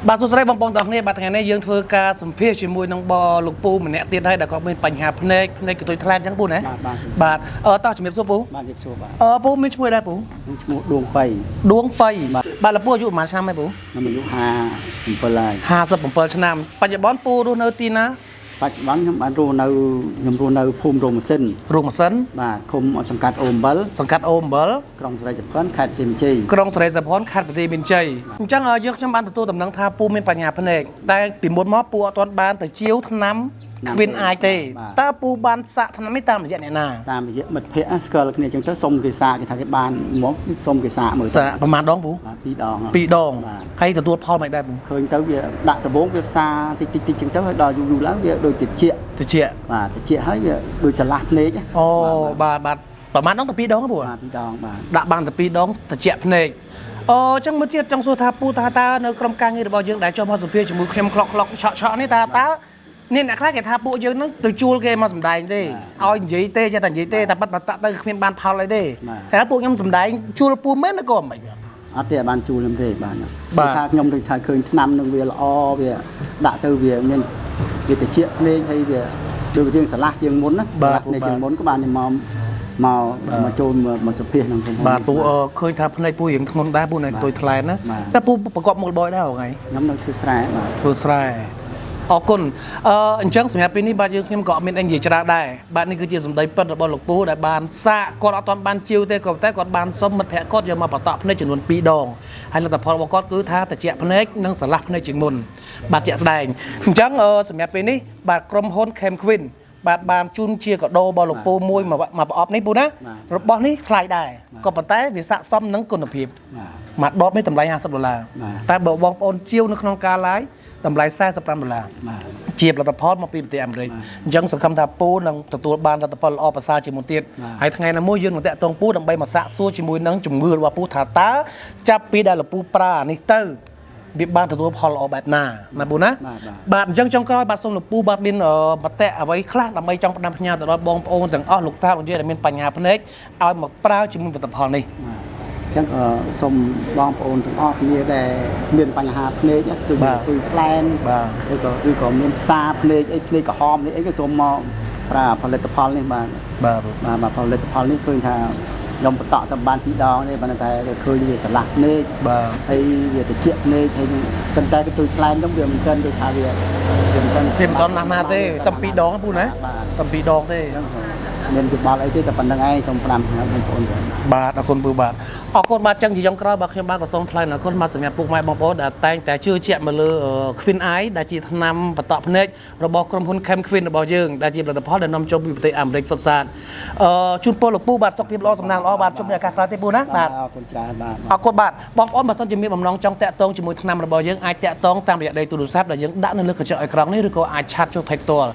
បាទសួស្តីបងប្អូនទាំងអស់គ្នាបាទថ្ងៃនេះយើងធ្វើការសម្ភាសជាមួយនឹងបលោកពូម្នាក់ទៀតហើយដែលគាត់មានបញ្ហាភ្នែកភ្នែកកន្ទុយថ្លែនអញ្ចឹងពូណាបាទតោះជំរាបសួរពូបាទជំរាបសួរបាទពូមានឈ្មោះដែរពូឈ្មោះដួងប៉ៃដួងប៉ៃបាទលោកពូអាយុប៉ុន្មានឆ្នាំហើយពូខ្ញុំអាយុ57ហើយ57ឆ្នាំបច្ចុប្បន្នពូរស់នៅទីណាបច្ចុប្បន្នខ្ញុំបានរស់នៅខ្ញុំរស់នៅភូមិរោងម៉ាស៊ីនរោងម៉ាស៊ីនបាទឃុំសង្កាត់អូអំបិលសង្កាត់អូអំបិលក្រុងសេរីសុផាន់ខេត្តបន្ទាយមានជ័យក្រុងសេរីសុផាន់ខេត្តបន្ទាយមានជ័យអញ្ចឹងយើងខ្ញុំបានទទួលដំណឹងថាពូមានបញ្ហាភ្នែកតែពីមុនមកពូអត់ទាន់បានទៅជាវថ្នាំ Queen Eye ទេតើពូបានសាកថ្នាំនេះតាមរយៈអ្នកណាតាមរយៈមិត្តភ័ក្តិស្គាល់គ្នាអញ្ចឹងទៅសុំគេសាកគេថាគេបានមកសុំគេសាកមើលសាកប្រហែលដងពូបាទ2ដង2ដងហើយទទួលផលមិនដែរពូឃើញទៅវាដាក់ដបងវាផ្សារតិចតិចតិចអញ្ចឹងទៅហើយដល់យូរយូរឡើងវាដូចតិចតិចបាទតិចហើយវាដូចឆ្លាស់ភ្នែកអូបាទបាទប្រហែលដងទៅ2ដងពូបាទ2ដងបាទដាក់បានទៅ2ដងតិចភ្នែកអូចឹងមួយទៀតចង់សួរថាពូថាតើនៅក្រុមការងាររបស់យើងដែលចុះមកសម្ភាសជាមួយខ្ញុំក្លុកក្លុកឆក់ឆក់នេះតើតើនេះអ្នកខ្លះគេថាពួកយើងនឹងទៅជួលគេមកសម្ដែងទេឲ្យនិយាយទេចេះតែនិយាយទេតែប៉ិតបតទៅគ្មានបានផលអីទេតែពួកខ្ញុំសម្ដែងជួលពូមែនឬក៏មិនអត់ទេបានជួលខ្ញុំទេបាទថាខ្ញុំទៅថាឃើញថ្នាំនឹងវាល្អវាដាក់ទៅវាមានវាតិចភ្នែកហើយវាដូចជាងឆ្លាស់ជាងមុនណាឆ្លាស់ភ្នែកជាងមុនក៏បានមកមកមកចូលមកសុភាក្នុងខ្ញុំបាទពូឃើញថាភ្នែកពូរៀងធ្ងន់ដែរពូនៅទុយថ្លែនណាតែពូប្រកបមុខរបរដែរថ្ងៃខ្ញុំនៅធ្វើស្រែបាទធ្វើស្រែអរគុណអញ្ចឹងសម្រាប់ពេលនេះបាទយើងខ្ញុំក៏អត់មានអីនិយាយច្រើនដែរបាទនេះគឺជាសម្ដីពិតរបស់លោកពូដែលបានសាកគាត់អត់ទាន់បានជាវទេក៏តែគាត់បានសុំមិត្តភ័ក្តិគាត់យកមកបន្តភ្នែកចំនួន2ដងហើយលទ្ធផលរបស់គាត់គឺថាត្រជាក់ភ្នែកនិងស្រឡះភ្នែកជាងមុនបាទជាក់ស្ដែងអញ្ចឹងសម្រាប់ពេលនេះបាទក្រុមហ៊ុន Cam Queen បាទបានជូនជាកដោរបស់លោកពូមួយមកប្រអប់នេះពូណារបស់នេះថ្លៃដែរក៏ប៉ុន្តែវាស័ក្តិសមនឹងគុណភាពមួយដបនេះតម្លៃ50ដុល្លារតែបើបងប្អូនជាវនៅក្នុងការ live តម្លៃ45ដុល្លារជាផលិតផលមកពីប្រទេសអាមេរិកអញ្ចឹងសង្ឃឹមថាពូនឹងទទួលបានលទ្ធផលល្អប្រសើរជាងមុនទៀតហើយថ្ងៃណាមួយយើងនឹងតាក់ទងពូដើម្បីមកសាកសួរជាមួយនឹងជំងឺរបស់ពូថាតើចាប់ពីដែលពូប្រើអានេះទៅវាបានទទួលផលល្អបែបណាណាពូណាបាទអញ្ចឹងចុងក្រោយបាទសូមលោកពូបាទមានមតិអ្វីខ្លះដើម្បីចង់ផ្ដាំផ្ញើទៅដល់បងប្អូនទាំងអស់លោកតាលោកយាយដែលមានបញ្ហាភ្នែកឲ្យមកប្រើជាមួយផលិតផលនេះចឹងសូមបងប្អូនទាំងអស់គ្នាដែលមានបញ្ហាភ្នែកគឺគឺថ្លែនឬក៏មានផ្សារភ្នែកអីភ្នែកក្រហមនេះអីក៏សូមមកប្រើផលិតផលនេះបាទបាទបាទផលិតផលនេះឃើញថាខ្ញុំបន្តទៅបាន2ដងនេះប៉ុន្តែឃើញវាស្រឡះភ្នែកបាទហើយវាត្រជាក់ភ្នែកហើយចឹងតែគឺទុយថ្លែនហ្នឹងវាមិនកិនដូចថាវាមិនកិនវាមិនដល់ណាស់ណាទេតែ2ដងពូណាតែ2ដងទេមានយោបល់អីទេតែប៉ុណ្្នឹងឯងសូមផ្ដាំបងប្អូនបាទអរគុណពូបាទអរគុណបាទចឹងជាចុងក្រោយបាទខ្ញុំបាទក៏សូមថ្លែងអរគុណបាទសម្រាប់ពុកម៉ែបងប្អូនដែលតែងតែជឿជាក់មកលើ Queen Eye ដែលជាថ្នាំបន្តភ្នែករបស់ក្រុមហ៊ុន Cam Queen របស់យើងដែលជាផលិតផលដែលនាំចូលពីប្រទេសអាមេរិកសុទ្ធសាធជូនពរលោកពូបាទសុខភាពល្អសំណាងល្អបាទជួបនៅឱកាសក្រោយទៀតពូណាបាទអរគុណច្រើនបាទអរគុណបាទបងប្អូនបើសិនជាមានបំណងចង់តាក់ទងជាមួយថ្នាំរបស់យើងអាចតាក់ទងតាមរយៈលេខទូរស័ព្ទដែលយើងដាក់នៅលើកញ្ចក់អេក្រង់នេះឬក៏អាចឆាតចូល page ផ្ទាល់